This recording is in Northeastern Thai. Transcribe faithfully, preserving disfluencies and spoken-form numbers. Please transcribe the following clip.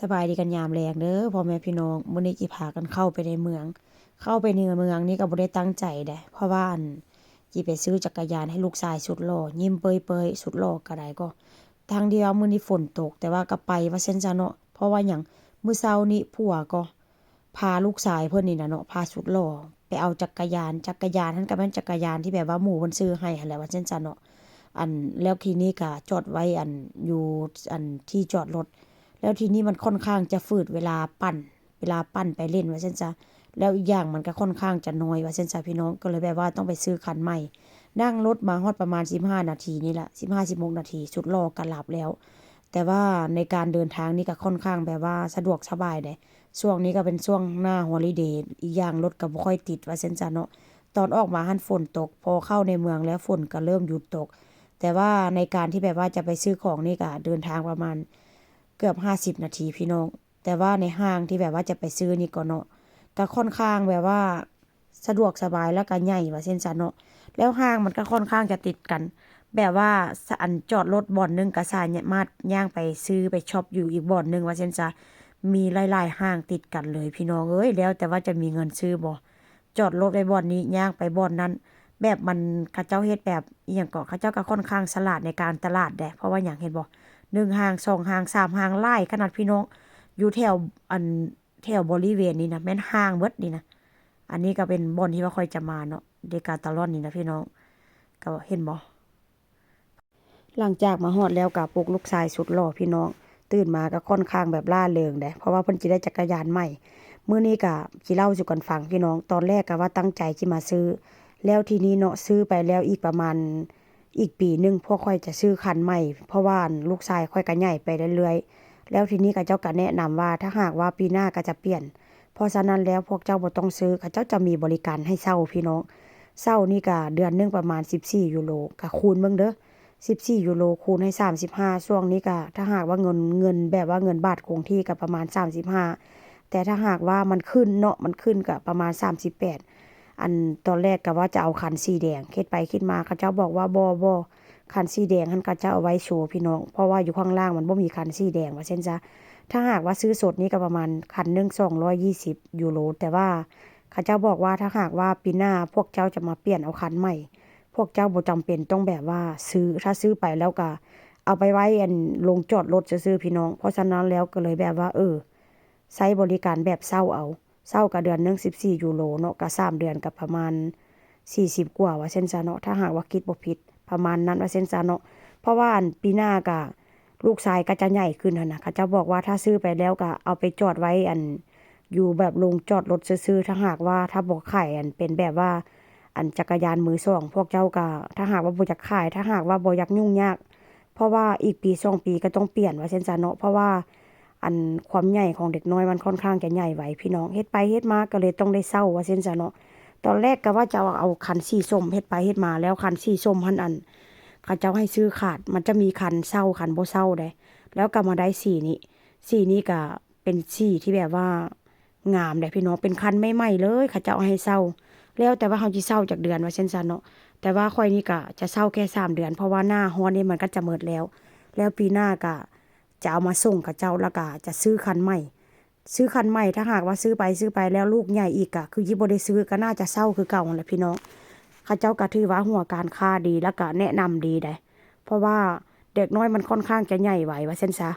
สบายดีกันยามแลงเด้อพ่อแม่พี่น้อง มื้อนี้จิพากันเข้าไปในเมือง เข้าไปในเมืองนี่ก็บ่ได้ตั้งใจเด้ เพราะว่าอัน จิไปซื้อจักรยานให้ลูกชายสุดหล่อ ยิ้มเป้ยๆ สุดหล่อก็ได้ก็ ทั้งที่ว่ามื้อนี้ฝนตก แต่ว่าก็ไปว่าซั่นซะเนาะ เพราะว่าหยัง มื้อเช้านี้ผัวก็ พาลูกชายเพิ่นนี่นะเนาะ พาสุดหล่อไปเอาจักรยาน จักรยานหั้นก็แม่นจักรยานที่แบบว่าหมู่เพิ่นซื้อให้หั้นแหละว่าซั่นซะเนาะ อัน แล้วทีนี้ก็จอดไว้อัน อยู่อันที่จอดรถ แล้วทีนี้มันค่อนข้างจะฝืดเวลาปั่น เวลาปั่นไปเล่นว่าซั่นซะ แล้วอีกอย่างมันก็ค่อนข้างจะน้อยว่าซั่นซะพี่น้อง ก็เลยแบบว่าต้องไปซื้อคันใหม่ นั่งรถมาฮอดประมาณสิบห้านาทีนี่แหละ สิบห้า สิบหกนาที สุดหล่อก็หลับแล้ว แต่ว่าในการเดินทางนี่ก็ค่อนข้างแบบว่าสะดวกสบายเด้ ช่วงนี้ก็เป็นช่วงหน้าฮอลิเดย์ อีกอย่างรถก็บ่ค่อยติดว่าซั่นซะเนาะ ตอนออกมาหั้นฝนตก พอเข้าในเมืองแล้วฝนก็เริ่มหยุดตก แต่ว่าในการที่แบบว่าจะไปซื้อของนี่ก็เดินทางประมาณเกือบห้าสิบนาทีพี่น้อง แต่ว่าในห้างที่แบบว่าจะไปซื้อนี่ก็เนาะ ก็ค่อนข้างแบบว่าสะดวกสบายแล้วก็ใหญ่ว่าซั่นซะเนาะ แล้วห้างมันก็ค่อนข้างจะติดกัน แบบว่าอันจอดรถบ่อนหนึ่งก็สามารถย่างไปซื้อไปช็อปอยู่อีกบ่อนหนึ่งว่าซั่นซะ มีหลายๆห้างติดกันเลยพี่น้องเอ้ย แล้วแต่ว่าจะมีเงินซื้อบ่ จอดรถไว้บ่อนนี้ย่างไปบ่อนนั้น แบบมันเขาเจ้าเฮ็ดแบบอิหยังก็ เขาเจ้าก็ค่อนข้างฉลาดในการตลาดแหละ เพราะว่าหยังเห็นบ่ หนึ่งห้าง สองห้าง สามห้าง หลายขนาดพี่น้อง อยู่แถวอัน แถวบริเวณนี้นะ แม่นห้างเบิดนี่นะ อันนี้ก็เป็นบ่อนที่ว่าข้อยจะมาเนาะ เดกาตาลอนนี่นะพี่น้อง ก็เห็นบ่ หลังจากมาฮอดแล้วก็ปลุกลูกชายสุดหล่อพี่น้อง ตื่นมาก็ค่อนข้างแบบร่าเริงเด้ เพราะว่าเพิ่นสิได้จักรยานใหม่ มื้อนี้ก็สิเล่าสู่กันฟังพี่น้อง ตอนแรกก็ว่าตั้งใจสิมาซื้อ แล้วทีนี้เนาะ ซื้อไปแล้วอีกประมาณ อีกปีหนึ่งพวกข้อยจะซื้อคันใหม่ เพราะว่าอันลูกชายข้อยก็ใหญ่ไปเรื่อยๆ แล้วทีนี้เขาเจ้าก็แนะนำว่าถ้าหากว่าปีหน้าก็จะเปลี่ยน เพราะฉะนั้นแล้วพวกเจ้าบ่ต้องซื้อ เขาเจ้าจะมีบริการให้เช่าพี่น้อง เช่านี่ก็เดือนหนึ่งประมาณสิบสี่ยูโร ก็คูณเบิ่งเด้อ สิบสี่ยูโรคูณให้สามสิบห้า ช่วงนี้ก็ถ้าหากว่าเงิน เงินแบบว่าเงินบาทคงที่ก็ประมาณสามสิบห้า แต่ถ้าหากว่ามันขึ้นเนาะ มันขึ้นก็ประมาณสามสิบแปด อันตอนแรกก็ว่าจะเอาคันสีแดง คิดไปคิดมาเขาเจ้าบอกว่าบ่ บ่ คันสีแดงหั้นเขาเจ้าเอาไว้โชว์พี่น้อง เพราะว่าอยู่ข้างล่างมันบ่มีคันสีแดงว่าซั่นซะ ถ้าหากว่าซื้อสดนี่ก็ประมาณคันหนึ่งสองร้อยยี่สิบยูโร แต่ว่าเขาเจ้าบอกว่าถ้าหากว่าปีหน้าพวกเจ้าจะมาเปลี่ยนเอาคันใหม่ พวกเจ้าบ่จำเป็นต้องแบบว่าซื้อ ถ้าซื้อไปแล้วก็เอาไปไว้อันโรงจอดรถซื่อๆพี่น้อง เพราะฉะนั้นแล้วก็เลยแบบว่า เออ ใช้บริการแบบเช่าเอา เช่าก็เดือนหนึ่งสิบสี่ยูโรเนาะ ก็สามเดือนก็ประมาณสี่สิบกว่าว่าซั่นซะเนาะ ถ้าหากว่าคิดบ่ผิด ประมาณนั้นว่าซั่นซะเนาะ เพราะว่าอันปีหน้าก็ลูกชายก็จะใหญ่ขึ้นหั้นนะ เขาเจ้าบอกว่าถ้าซื้อไปแล้วก็เอาไปจอดไว้อัน อยู่แบบโรงจอดรถซื่อๆ ถ้าหากว่า ถ้าบ่ขายอันเป็นแบบว่า อันจักรยานมือสอง พวกเจ้าก็ ถ้าหากว่าบ่อยากขาย ถ้าหากว่าบ่อยากยุ่งยาก เพราะว่าอีกปีสองปีก็ต้องเปลี่ยนว่าซั่นซะเนาะ เพราะว่าอันความใหญ่ของเด็กน้อยมันค่อนข้างจะใหญ่ไวพี่น้อง เฮ็ดไปเฮ็ดมาก็เลยต้องได้เช่าว่าซั่นซะเนาะ ตอนแรกก็ว่าจะเอา เอาคันสีส้ม เฮ็ดไปเฮ็ดมาแล้วคันสีส้มหั้นอัน เขาเจ้าให้ซื้อขาด มันจะมีคันเช่าคันบ่เช่าเด้ แล้วก็มาได้สีนี้ สีนี้ก็เป็นสีที่แบบว่างามเด้พี่น้อง เป็นคันใหม่ๆเลย เขาเจ้าให้เช่า แล้วแต่ว่าเฮาสิเช่าจักเดือนว่าซั่นซะเนาะ แต่ว่าข้อยนี่ก็จะเช่าแค่สามเดือน เพราะว่าหน้าร้อนนี่มันก็จะหมดแล้ว แล้วปีหน้าก็จะเอามาส่งเขาเจ้า แล้วก็จะซื้อคันใหม่ ซื้อคันใหม่ ถ้าหากว่าซื้อไปซื้อไปแล้วลูกใหญ่อีกก็คือสิบ่ได้ซื้อ ก็น่าจะเช่าคือเก่าหั้นแหละพี่น้อง เขาเจ้าก็ถือว่าหัวการค้าดี แล้วก็แนะนำดีเด้ เพราะว่าเด็กน้อยมันค่อนข้างจะใหญ่ไวว่าซั่นซะ